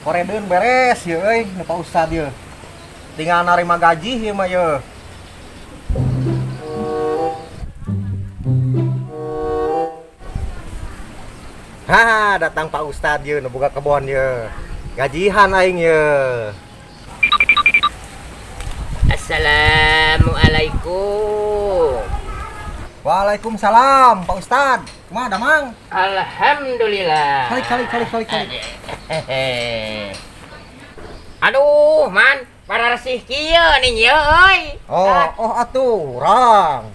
Koredeun beres ye euy nu Pak Ustad ye. Tinggal narima gaji ieu mah ye. Haha, datang Pak Ustad ye nu boga kebon ye. Gajihan aing ye. Assalamualaikum. Waalaikumsalam Pak Ustad. Kumaha damang? Alhamdulillah. Kali kali kali kali kali. Aduh, man, para resih kieu nih ye euy. Oh, oh atuh urang.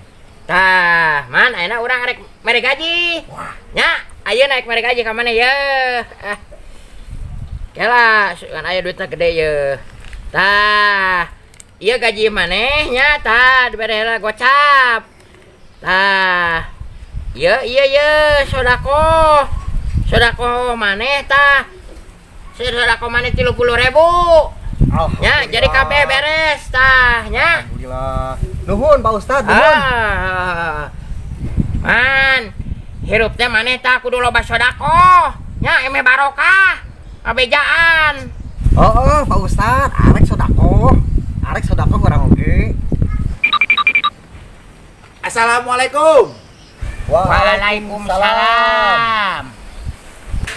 Tah, man, ayeuna urang rek mere gaji. Wah. Nya, ayeuna naik mere gaji ka mana ye? Ah. Kela, kan aya duitna gede ye. Tah, ieu gaji maneh nya tah dibere heula gocap. Tah. Ieu ieu ye sodakoh. Sodakoh maneh tah. Sodakoh maneh 30.000. Nya, jadi kabeh beres tah nya. Alhamdulillah. Nuhun Pak Ustad, nuhun. Ah. Man, hirup teh maneh tah kudu loba sodakoh. Nya emeh barokah. Ngabejaan. Oh, oh, Pak Ustad, arek sodakoh. Arek sodakoh urang oge. Assalamualaikum. Waalaikumsalam.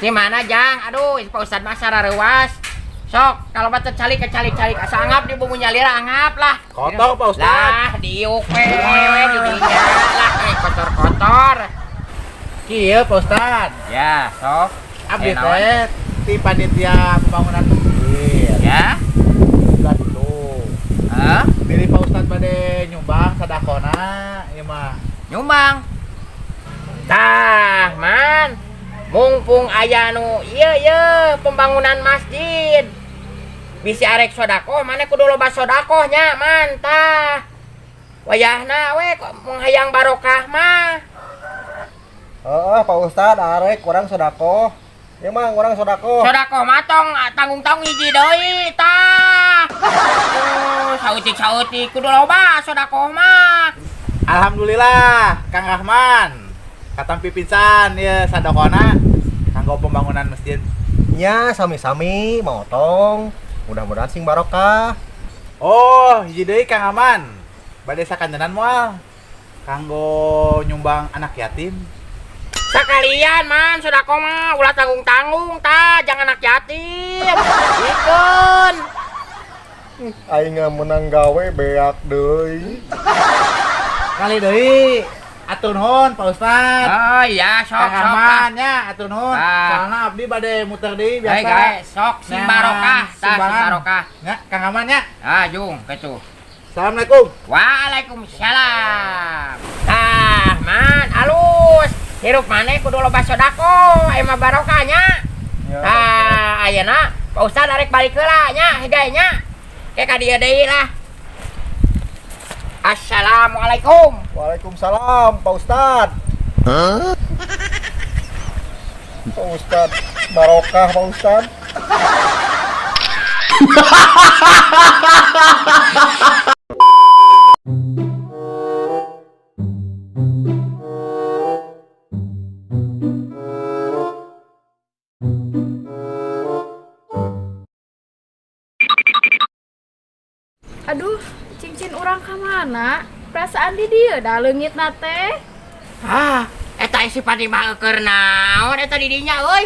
Di mana Jang? Aduh, Pak Ustad mah sarareuwas. Sok, kalau bata calik ke calik-calik asa angap di bumbu nyalira angap lah. Kotor Pak Ustad. Lah, diuk we di dinya lah kotor-kotor. Kieu Pak Ustad. Ya, sok. Abdi naon? teh ti panitia pembangunan masjid. Ya. Bulan itu. Hah? Pilih Pak Ustad bade nyumbang sadakona ieu mah. Nyumbang. Tah, man. Mumpung aya nu ieu ye pembangunan masjid. Bisi arek sodakoh, mana kudu loba sodakoh nya, man tah. Wayahna we kok menghayang barokah mah. Heeh, Pak Ustad, arek urang sodakoh. Ya mang urang sodakoh. Sodakoh mah tong tanggung-tanggung hiji deui tah. Oh, sautik-sautik kudu loba sodakoh mah. Alhamdulillah Kang Rahman. Katampi pisan ieu sadakona kanggo pembangunan masjid. Nya sami-sami motong. Mudah-mudahan sing barokah. Oh, hiji deui Kang Rahman. Bade sakantenan moal kanggo nyumbang anak yatim. Sekalian man sodakoh mah ulah tanggung-tanggung tah, jangan anak yatim. Ikeun. Aing menang gawe beak deui. Kali deui atur nuhun Pak Ustad. Oh iya, sok Kang sok. Rahman nya atur nuhun. Ah. Soalna abdi bade muter deui Hei biasa. guys, sok sing Nah, barokah, tah sing sumbangan. barokah. Nya Kang Rahman nya. Ah, jung kitu. Assalamualaikum. Waalaikumsalam. Tah, man, alus. Hirup maneh kudu loba sodakoh, aya mah barokah nya. Ya. Tah, ayeuna Pak Ustad arek balik heula nya, hegai nya. Ke ka dieu deui lah. Assalamualaikum. Waalaikumsalam Pak Ustad. Pak Ustad, barokah Pak Ustad. Aduh, cincin urang ka mana? Perasaan di dieu dah leungitna teh. Ah, eta si Fatimah keur naon eta di dinya euy?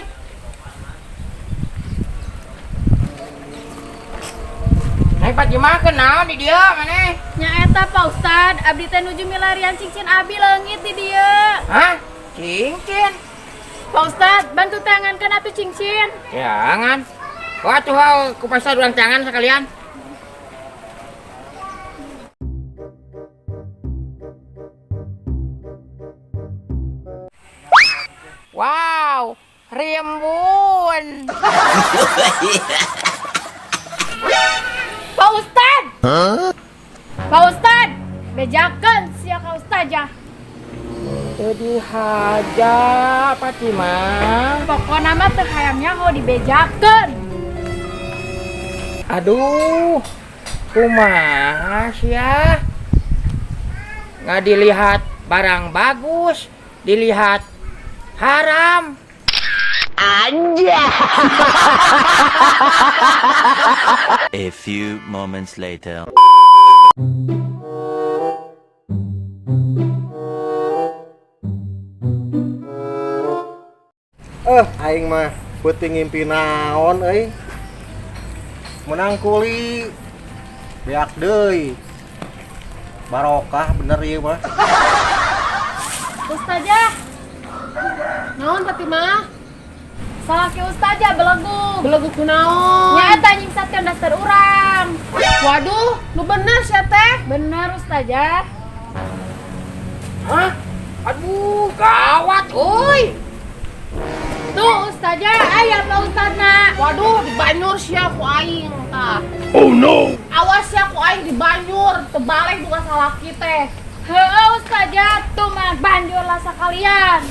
Ai Fatimah keur naon di dieu maneh? Nya eta Pak Ustad, abdi teh nuju milarian cincin abi leungit di dieu. Hah? Cincin? Pak Ustad, bantu tangankan atuh cincin. Jangan. Wah tuh ku Pak Ustad urang tangan sekalian. Wow, rimbun. Pak Ustad. Pak Ustad, bejakeun sia ka Ustazah. Teu dihaja Fatimah. Pokona mah teu hayang nyaho dibejakeun. Aduh, kumaha sia? Nggak dilihat barang bagus, dilihat haram. A few moments later. Eh, aing mah peuting ngimpi naon euy. Menang kuli. Beak deui. Barokah bener ieu mah. Ustazah, Naon, Fatimah? Salaki ustazah belegu. Belegu kunaon? Nya eta nyingsatkeun daster urang. Waduh, nu bener sia teh. Bener, Ustazah. Hah? Aduh, gawat euy. Tuh Ustazah, aya Pak Ustadna. Waduh, dibanyur sia ku aing tah. Oh no. Awas sia ku aing dibanyur, terbalik bukan salaki teh. Heeh Ustazah, tuh mah banjur lah sekalian.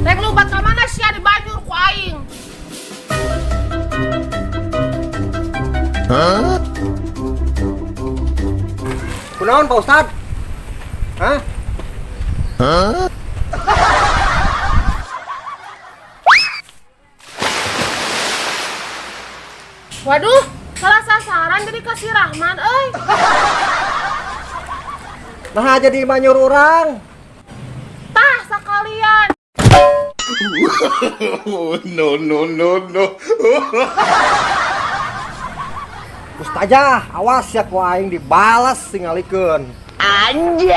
Rek lubat ka mana sia dibanyur ku aing? Kunaon, Pak Ustad? Hah? Waduh, salah sasaran jadi kasih Rahman euy. Nah, jadi manyur urang. Tah sekalian. No, no, no, no. Ustazah, awas ya ku aing dibalas singalikeun. Anjay.